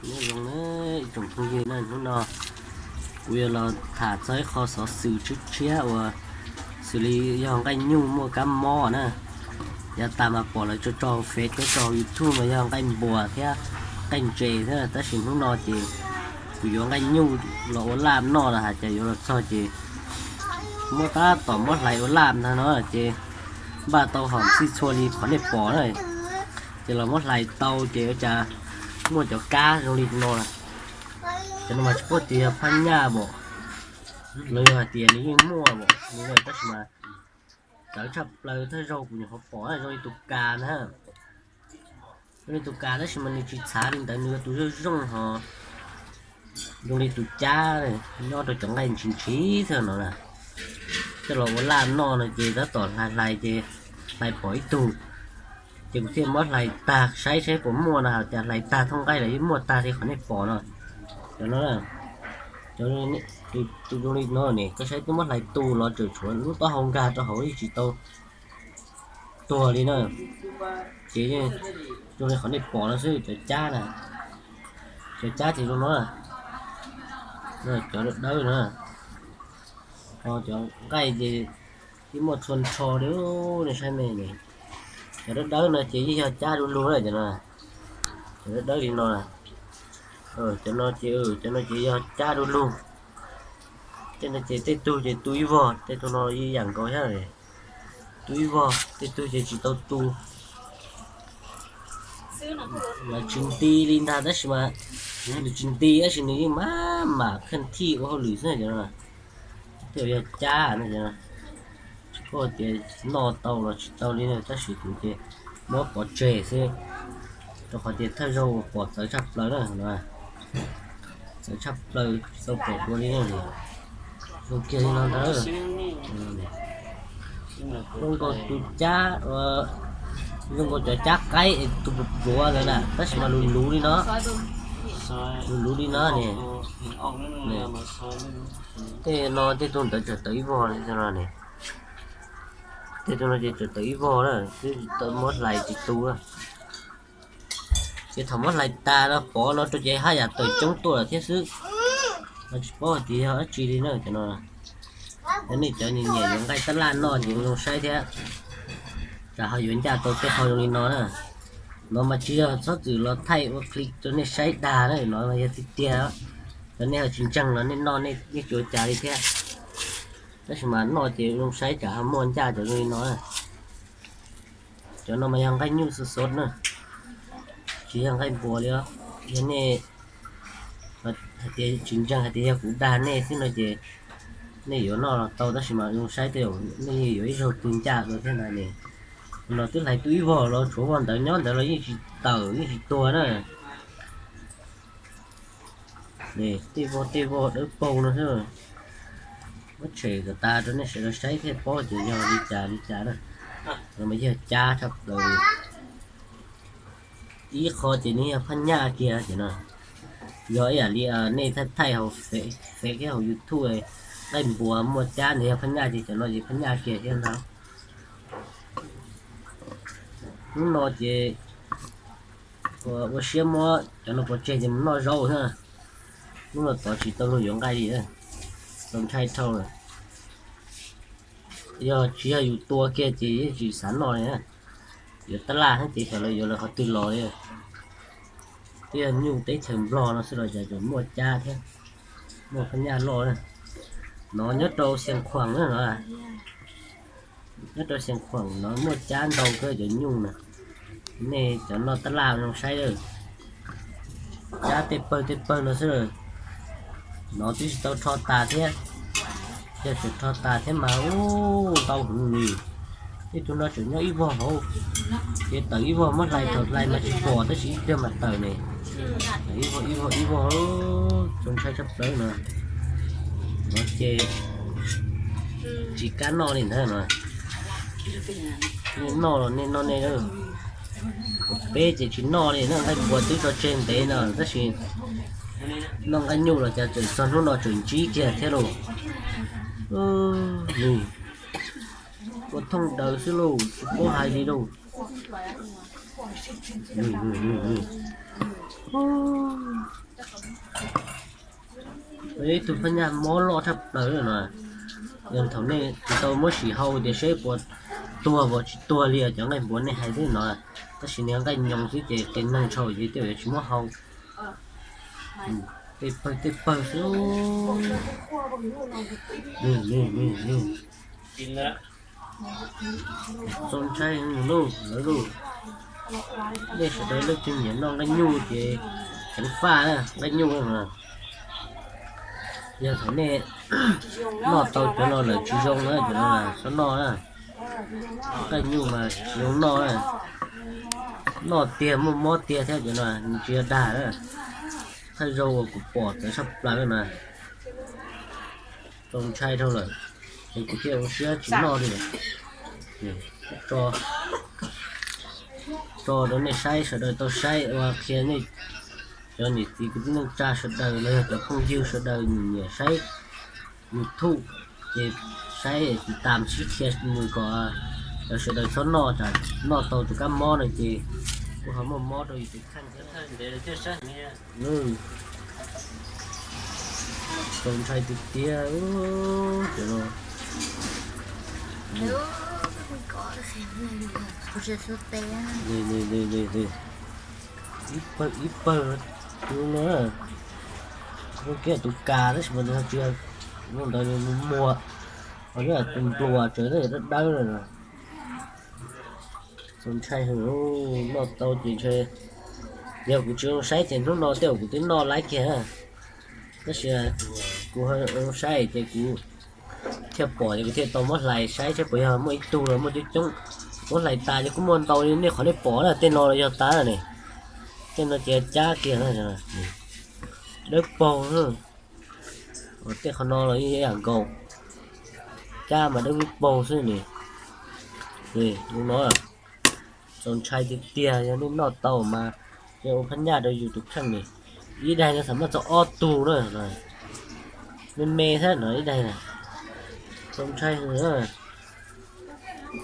Nyob zoo na ib tsoom phooj ywg na, hnub no kuv yuav los tham txog ib qho xov xwm tshiab tshiab uas xws li yog nqaij nyuj muaj kab mob na. Yav tas mas pom lawv tso tso hauv Fev thiab tso hauv YouTube mas yog nqaij npuas thiab nqaij ntses thiab, tab sis hnub no ces kuv yuav nqaij nyuj los ua laj noj los hais tias yuav los txog ces muab tab tom muab hlais ua laj ntag no ces npaj tau hom txhij txhua li qhov nej pom na. Ces los muab hlais tau ces ua cas muaj cov kab zoo li no. Cov no mas tsis paub tias yog phab nyaj npaum, los yog hais tias nws yeej muaj npaum no, tab sis mas txawv tshaj plaws, thawj zaug kuv nyuam qhuav pom zoo li tus kas na. Zoo li tus kas tab sis mas nws tsis txhav li ntawd, nws yog tus zoo zoo ho zoo li tus cab nyob rau cov nqaij ntshis ntshis xwb no na. Coj los ua laj noj no ces tab tom hlais hlais ces hlais pom ib tug, ces kuv thiaj muab hlais tag saib saib puas muaj no, cas hlais tag thooj nqaij los yeej muaj tag li qhov nej pom no. Cov no, cov tus zoo li no ne, koj saib twb muab hlais tu los tseem tshuav lub taub hau nkag rau hauv yeej tsis tau tuag li na. Ces yeej zoo li qhov nej pom no xwb, cov cab na, cov cab ces zoo no, cov dawb dawb na, ho cov nqaij ces yeej muaj txhua nrho li, nej saib me ne. Cov dawb dawb no ces yeej yog cab du lug na, cov no, cov dawb dawb li no, cov no ces, cov no ces yog cab du lug. Tej no ces tej tug ces tu ib vog, tej tug no ib yam nkaus thiab. Tu ib vog, tej tug ces tsis tau tu. Mas tsis nti li ntag tab sis mas, nws tsis nti tab sis nws yeej maj mam kheej thij ua hauj lwm xwb cov no. Tej yog cab no, tsis paub tias noj tau los tsis tau li na, tab sis kuv ces muab pov tseg xwb, rau qhov tias thawj zaug uas pom txawv tshaj plaws na, txawv tshaj plaws tsis tau pom dua li na. Zoo kiag li no ntag. Zoo nkaus tus cab, zoo nkaus cov cab qaib es tus pluav ntawd na, tab sis mas luv luv li no, luv luv li no ne. Tej no tej tug ntawd tseem tawm ib vog li no ne. Tej tug no ces tseem tawm ib vog na, twb tsis tau muab hlais tsis tu. Ces thaum muab hlais tas no pov no rau ces haj yam tawm coob tuaj lawm thiab xwb. Tsis paub hais tias yog dab tsi li na cov no. Yog nej cov nyiam nyiam yuav nqaij tab laj noj ces zoo saib thiab. Tsam ho yuav ncaj tau tej qho zoo li no na. No mas tsis yog txhob txwm los thaij ua clip rau nej saib dag na, no mas yog tiag tiag. Yog nej ho tsis ntseeg los nej noj nej yeej tsis ua cas li thiab. Tab sis mas noj ces zoo saib tsam ho muaj ncaj cov zoo li no na. Cov no mas yog nqaij nyuj xwb xwb na, tsis yog nqaij npuas li os. Yog nej hais tias tsis ntseeg hais tias yog kuv dag nej xwb no ces nej yuav noj los tau, tab sis mas zoo saib tej zaum nej yuav ib zaug twg ncaj dua thiab ntag ne. No twb hlais tu ib vog los tshuav vog ntawd nyob ntawd los yeej tsis tawm yeej tsis tuag na. Tej vog tej vog dawb paug no xwb. Muab tshem kom tas rau nej sawv daws saib thiaj paub tias yog li cas li cas na. No mas yog cab tshaj plaws li. Ib qho ces nws yog phab nyaj kiag ces no, yog ib yam li nej thaij thaij hauv Face thiab hauv YouTube, nqaij npuas muaj cab ntawd yog phab nyaj ces cov no ces phab nyaj kiag thiab ntag. Hnub no ces ua siab muab cov no pov tseg ces mus noj zaub na. Hnub no tod tsis tau luag yuav nqaij li, tau ntshai dhau lawm. Yog tsis yog yus tua kiag ces yeej tsis xav noj li. Yuav tab laj thiab ces xyov lawv yuav lawv qhov twg los li. Twb yog nyuj teb chaws Nplog no xwb los cas tseem muaj cab thiab, muaj phab nyaj loj na. No nyob rau Xeev Khuam na no, nyob rau Xeev Khuam no muaj cab ntau kawg cov nyuj na. Nej cov noj tab laj zoo saib lawm, cab tej pawg tej pawg no xwb. No twb tsis tau rho tas thiab, yog tseem rho tas thiab mas ub ntau heev li. Ib tug no tseem nyob ib vog hauv, ces tawm ib vog muab hlais thaum hlais mas tsis pom tab sis ib pliag mas tawm ne. Ib vog ib vog ib vog, txaus ntshai tshaj plaws no. No ces tsis kam noj li ntawd no. Nej noj los nej noj nej, peb ces tsis noj li na, nqaij npuas twb tso tseg ntev no tab sis noj nqaij nyuj los cas tseem txog hnub no tseem ntsib kiag thiab lauj. Ua thooj daws xwb lauj, tsis paub hais li lauj. Ib tug phab nyaj mob loj tshaj plaws no, yog thaum nej tsis tau muab sim hau tias seb puas tuag puas tsis tuag li cov nqaij npuas nej hais xwb no, tab sis nws nqaij nyoos xwb ces qias neeg tshau ces tej zaum yuav tsis muab hau. Tej pawg tej pawg xwb. Txaus ntshai lauj, lawv lauj. Nej sawv daws leej twg nyiam noj nqaij nyuj ces ceev faj na, nqaij nyuj na. Yog thaum nej noj tau cov no lawm tsis zoo na, cov no txhob noj na. Nqaij nyuj mas tsis zoo noj na. Noj tiag muaj mob tiag thiab cov no, nws tsis yog dag na. Thawj zaug uas kuv pom txawv tshaj plaws na. Txaus ntshai dhau lawm, es kuv thiaj ua siab tsis noj li. Tso rau nej saib, sawv daws tau saib ua qhia nej cov niam txiv kwv tij neej tsa sawv daws los yog cov phooj ywg sawv daws nyiam nyiam saib YouTube, ces saib tiv tam sib qhia mus kom sawv daws txhob noj, tsam noj tau tus kab mob no ces kuj ho muaj mob rau yus tus kheej thiab. Txaus ntshai tiag tiag. Ib pawg ib pawg no, kiag tus kas tab sis mas nws ho tsis yog ntawd, nws muag, ho tus npluas tseem dawb dawb lawm. Txaus ntshai heev, noj tau ces ntshe, yog kuv tsis zoo saib ces hnub no tej zaum kuv twb noj laib kiag. Tab sis kuv zoo saib ces kuv thiaj pom ces kuv thiaj tau muab hlais saib seb puas yog muaj ib tug los muaj coob coob. Muab hlais tas ces kuj muaj ntau li nej qhov nej pom na, tej no los yog tas ne. Tej no ces cab kiag na, dawb paug. Tej qhov no los ib yam nkaus, cab mas dawb paug xwb ne. Li no, txaus ntshai tiag tiag, yog nej noj tau mas yog ua phab nyaj rau yus tus kheej ne. Ib daig no xam maj txog ob tug na, me me thiab no ib daig na. Txaus ntshai heev.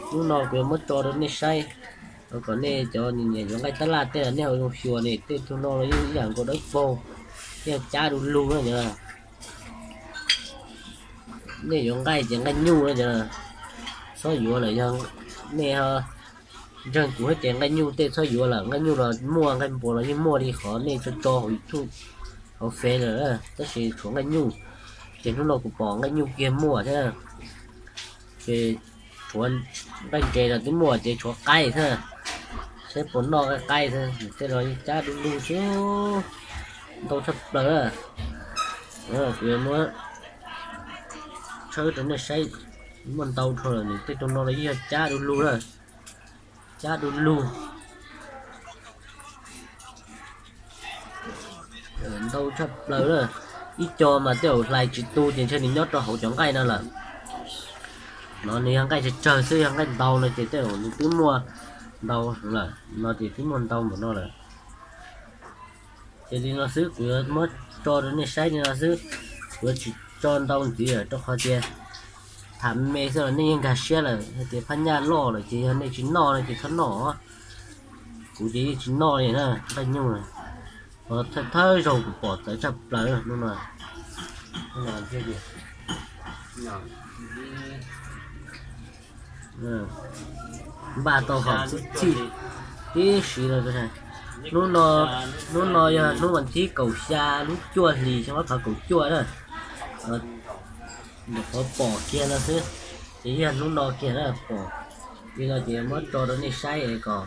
Hnub no kuv yuav muab tso rau nej saib, kom nej cov nyiam yuav nqaij tab laj tej los nej ho zoo xyuas ne, tej tug no los yeej ib yam nkaus dawb paug, yeej cab du lug na. Nej yuav nqaij ces nqaij nyuj na, txhob yuav lawm, yog nej ntseeg kuv ces nqaij nyuj tej txhob yuav lawm, nqaij nyuj los muaj, nqaij npua los yeej muaj li qhov nej tso tso hauv YouTube hauv Face lawm, tab sis tshuav nqaij nyuj. Ces hnub no kuv pom nqaij nyuj kiag muaj thiab. Ces tshuav nqaij ntses los twb muaj ces tshuav qaib thiab, seb puas noj qaib thiab, tej los yeej cab du lug xwb, ntau tshaj plaws na. Kuv yuav muab tshawb rau nej saib, muaj ntau dhau lawm, tej tug no los yeej yog cab du lug na, cab du lug. Ntau tshaj plaws na, ib co mas tej zaum hlais tsis tu ces ntshe nws nyob rau hauv cov nqaij no lawm. No nws yog nqaij tsawg tsawg xwb, yog nqaij ntau no ces tej zaum nws twb muaj ntau lawm, no ces twb muaj ntau npaum no lawm. Ces li no xwb, kuv yuav muab tso rau nej saib li no xwb, kuv yuav tsis tso ntau ntxiv lawm rau qhov tias tham me me xwb los nej yeej nkag siab lawm, hais tias phab nyaj loj lawm ces yog nej tsis noj no ces txhob noj. Kuv ces yeej tsis noj li na, nqaij nyuj na. Thawj thawj zaug kuv pom txawv tshaj plaws hnub no. Npaj tau hom txhij txhij tib si no. Hnub no, hnub no yog hnub vas thib kaum xya lub cuaj hlis xyoo ob phav kaum cuaj na. Nyuam qhuav pom kiag no xwb, ces yog hnub no kiag na pom. Li no ces muab tso rau nej saib es kom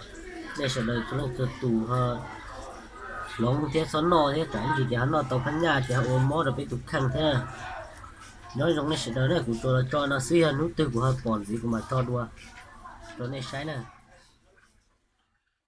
nej sawv daws txhua leej txhua tus ho hloov thiab txhob noj thiab, tsam ib ntsis ces ho noj tau phab nyaj ces ho ua mob rau peb tus kheej thiab. Nyob zoo nej sawv daws na, kuv tsuas los tso no xwb, yog hnub twg kuv ho pom ntxiv kuv mam tso dua rau nej saib na.